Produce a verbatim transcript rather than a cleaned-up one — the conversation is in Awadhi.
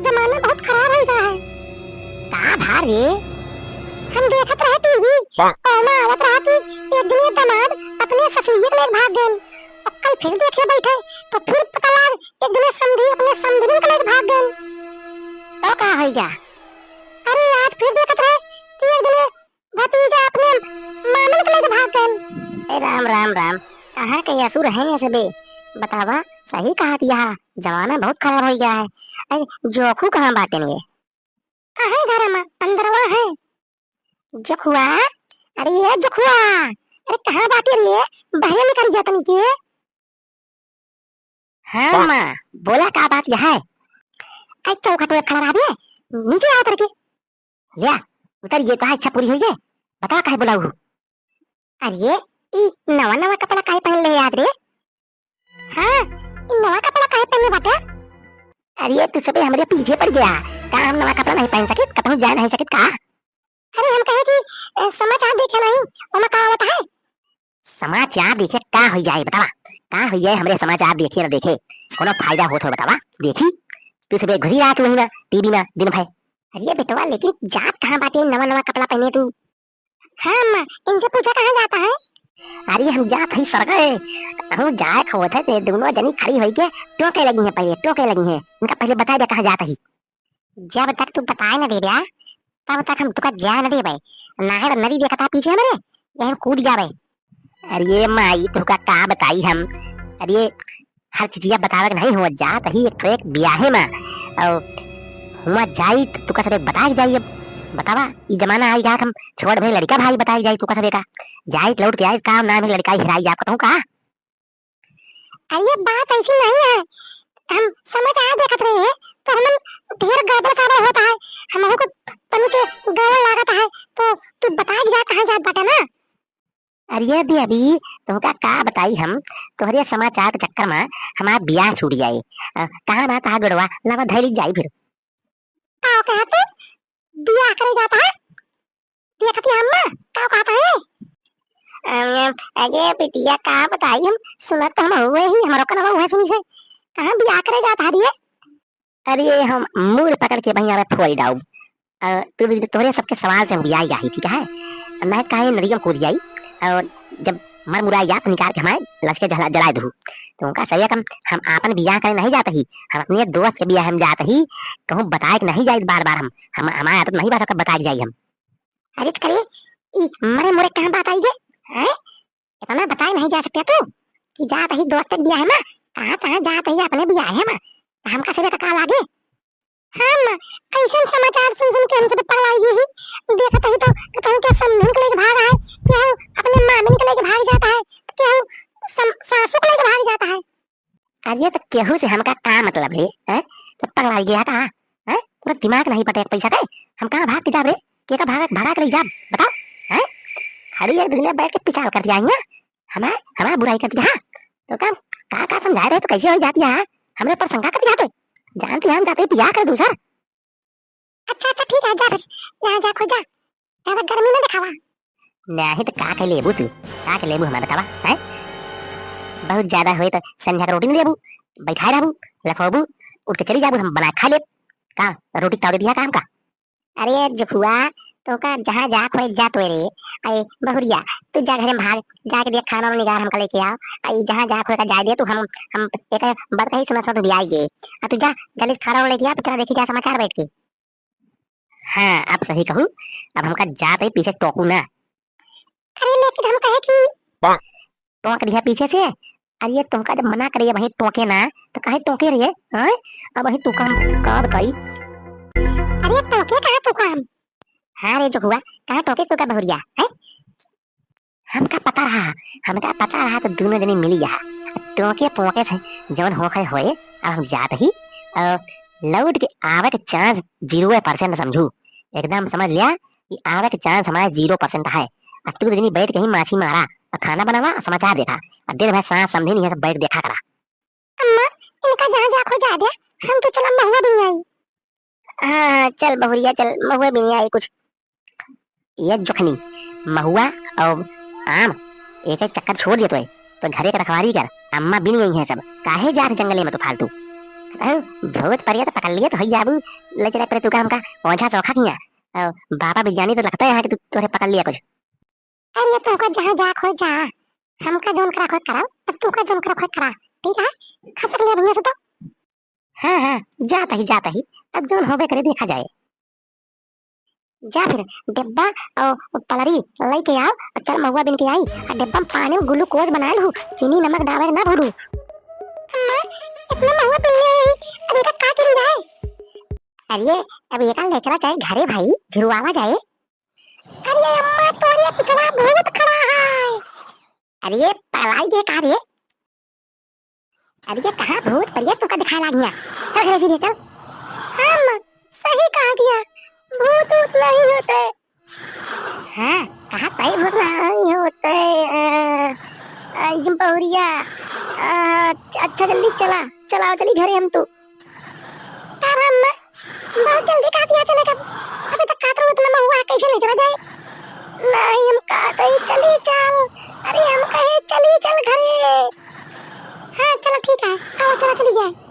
जमाना बहुत खराब होइ गया है। का भा रे? हम देखत रहे टीवी, ओमा आवत रहा कि एक दिन ये दामाद अपने ससुइया के लेके भाग गए। और कल फिर देखे बैठे, तो फिर पता लाग एक दिन समधी अपने समधिन के लेके भाग गए। तो का होइ गया? अरे, आज फिर देखत रहे कि एक दिन भतीजा अपने मामन के लेके भाग गए। ए राम, राम, राम। कहाँ के असुर हैं ये सबे? बतावा, सही कहा कि यह जमाना बहुत खराब होइ गया है। अरे, जोखू कहाँ बाटेन ये? आहे घर में, अंदरवा है। जोखुआ, अरे ये जोखुआ, अरे कहाँ बाटे रे? बहरे निकल जाता नीचे। हाँ माँ, बोला का बात यह है? अरे चौखट में खड़ा रहा बे, नीचे आओ उतर के। ले, उतर, ये तो है, इच्छा पूरी हुई है। बता काहे बुलाऊ हूँ? अरे, ई नवा नवा कपड़ा काहे पहन ले आज रे? हाँ, ई नवा कपड़ा काहे पहने बाटे? अरे, तू सबे हमरे पीछे पड़ गया। का हम नवा कपड़ा नहीं पहन सकित? कतहूँ जा नहीं सकित का? अरे, हम कहे कि, अ, समाचार देखे नहीं, ओमा का आवत है? समाचार देखे का होइ जाए बतावा? का होइ जाए हमरे समाचार देखे न देखे? कोनो फायदा होत हो बतावा? देखी, तू सबे घुसी रहा तू वही ना टीवी में दिन भर। अरे बेटवा, लेकिन जात कहाँ बाटे नवा नवा कपड़ा पहने तू? हाँ अम्मा, इनसे पूछा कहाँ जाता है? अरे हम जात हई सरगे। हम जाए खोत है ते दोनों जनी खड़ी होई के टोके लगी हैं पहले, टोके लगी हैं। इनका पहले बताए दे कहाँ जात ही। जब तक तू बताए न देब्या, तब तक हम तुका जाए न देबे। नाहे तो नदी देखत है पीछे हमरे, यही हम कूद जाबे। अरे माई, तुका का बताई हम? अरे हर चीजिया बतावे के नहीं हुआ, जात ही एक ठो एक बियाहे में। और हुआ जाई त तुका सबे बताए के जाई। अब बतावा, ई जमाना आई गया, हम छोड़ भे लड़का भाई बताए के जाई तुका सबे का। जाई त लौट के आई, काम नाम है लड़का ही हेराई जात कहूँ का? अरे बात ऐसी नहीं है, हम समाचार देखत रहे हैं तो हमन ढेर गड़बड़ सड़बड़ होता है, हमहू को तनी के गड़बड़ लागत है, तो तू बताए के जा कहाँ जात बाटे ना। अरे बेबी, तुमका का बताई हम, तोहरे समाचार के चक्कर में हमार बियाह छूट जाए। अ, कहाँ बा तहार गोड़वा, लावा धइली जाई फिर। का कहा तू? बियाह करे जाता है? देखती अम्मा, का कहता है? अरे, अरे बिटिया, का बताई हम, सुनत तो हम हुए ही, हमारो कनवा हुए सुनी से। कहाँ बियाह करे जाता है रे? अरे हम मूड़ पकड़ के बहिया में फोड़ डाउब। अ, तू, तू, तोहरे सबके सवाल से हम बियाई जाही, ठीक है? मैं काहे नदिया में कूद जाई और जब मर मुराई जा तो निकाल के हमारे लस के जला, जलाए दहू। तो उनका सही कम हम आपन बियाह करे नहीं जात ही, हम अपने दोस्त के बियाह हम जात ही, कहूँ बताए के नहीं जाई बार बार हम, हम, हमारे आदत नहीं बा सबका बताए के जाई हम। अरे तो करे, ई मरे मुरे कहाँ बात आई है? हैं? इतना बताए नहीं जा सकते तू कि जात ही दोस्त के बियाह में, कहाँ, कहाँ जात ही अपने बियाह में, तो हमका सबे का, का लागे? हम ऐसन समाचार सुन सुन के हम सब पगलाई गई ही। देखत ही तो कहूँ के समधिन के लेके भाग आए, केहू अपने मामिन के लेके भाग जाता है, तो केहू सम-, सासू के लेके भाग जाता है। अरे तो केहू से हमका का मतलब रे, हैं? तो पगलाई गया का, हैं? तोरा दिमाग नहीं पटे पैसा के, हम कहाँ भाग के जाब रे? के का भागा, भागा के ले जाब, बताओ, हैं? खड़ी एक दुनिया बैठ के पिचाल कर दिया यहाँ, हमार, हमार बुराई कर दिया, हाँ? तो का, का, का समझाए रहे तो कैसे हो जाती है, हाँ? हमरे पर शंका कर दिया तो, जानती है हम जाते बियाह कर दूसर। अच्छा, अच्छा, ठीक है, जा फिर, यहाँ जा, खो जा, ज्यादा गर्मी में दिखावा। नहीं तो का के लेबू तू, का के लेबू हमें बतावा, हैं? बहुत ज्यादा होए तो संझा के रोटी नहीं देबू, बैठाए रहबू, लखोबू, उठ के चली जाबू, हम बना के खा लेब। का रोटी ताव दे दिया का हमका? अरे जुखुआ, तो का जहाँ जा खोए जा तो रे। अरे बहुरिया, तू जा घरे में भाग, जाके दिया खाना वाना निगार हमका लेके आओ। आ ई जहाँ जा खोए का जाए दे तू, हम, हम एक बात कही सुना सा तू भी आई गे। आ तू जा, जल्दी से खाना वाना लेके आ, पिक्चर देखी जा समाचार बैठ के। हाँ, आप सही कहू, अब हमका जात ही पीछे टोकू ना। अरे लेकिन हम कहे कि टोक दिया पीछे से। अरे तुमका जब मना करे वही टोके ना, तो काहे टोके रे? हाँ? अब वही तू काम का बताई? अरे टोके कहाँ तू काम? हाँ रे जुखुआ, कहाँ टोके तू का बहुरिया? हैं? हमका पता रहा, हमका पता रहा तो दोनों जने मिली यहाँ। टोके पोके से जवन होखे होए, अब हम जात ही, अ, लौट के आवे के chance zero percent समझू। एकदम समझ लिया कि आवे के chance हमारे zero percent है। अब तू तो जनी बैठ के ही माछी मारा, और खाना बनावा, और समाचार देखा, और दिन भर सास समधी नहीं है, सब बैठ देखा करा। अम्मा, इनका जहाँ जा खो जा दे, हम तो चला महुआ भी नहीं आई। हाँ, चल बहुरिया, चल, महुआ भी नहीं आई कुछ। ये जोखनी, महुआ और आम, एक एक चक्कर छोड़ दिया तो है, तो घरे का रखवारी कर, अम्मा भी नहीं आई है सब, काहे जात जंगले में तो फालतू। अरे, भूत परिया तो पकड़ लिया तो हई जाबू, ले चला परे तू का हमका ओझा चोखा किया। अ, बाबा बिज्ञानी तो लगता है यहाँ कि तू, तोरे पकड़ लिया कुछ। अरे, तोहका जहाँ जाक होय जा, हमका जौन करा होय कराओ, अब तोहका जौन करा होय करा, ठीक है? खसक ले भुइयाँ से तो। हाँ, हाँ, जात ही, जात ही, अब जौन होबे करे देखा जाए। जा फिर, डिब्बा और पलरी लेके आओ और चल महुआ बिन के आई। और डिब्बा में पानी और ग्लूकोज बनायल हूँ, चीनी नमक डाले ना भूलू। अम्मा, इतना महुआ बिन ले आई, अब एका का किन जाए? अरे, अब एका ले चला जाए घरे भाई, झुरवावा जाए। अरे अम्मा, तोरे पिछवा भूत खड़ा है। अरे पगलाई के का रे? अरे कहाँ भूत परिया तोका दिखाए लागिया? चल घरे सीधे चल। हाँ अम्मा, सही कहा दिया, भूत ऊत नहीं होते। हाँ, कहा तई भूत नहीं होते। अ, अ, जिम बहुरिया। अ, अच्छा जल्दी चला, चलाओ चली घरे हम तू। अरे अम्मा, बहुत जल्दी कहा दिया चले का। अबे तक कात रहो इतना महुआ कैसे ले चला जाए? नहीं, हम कहा तई चली चल। अरे हम कहे चली चल घरे। हाँ चला ठीक है, आओ चला चली जाए।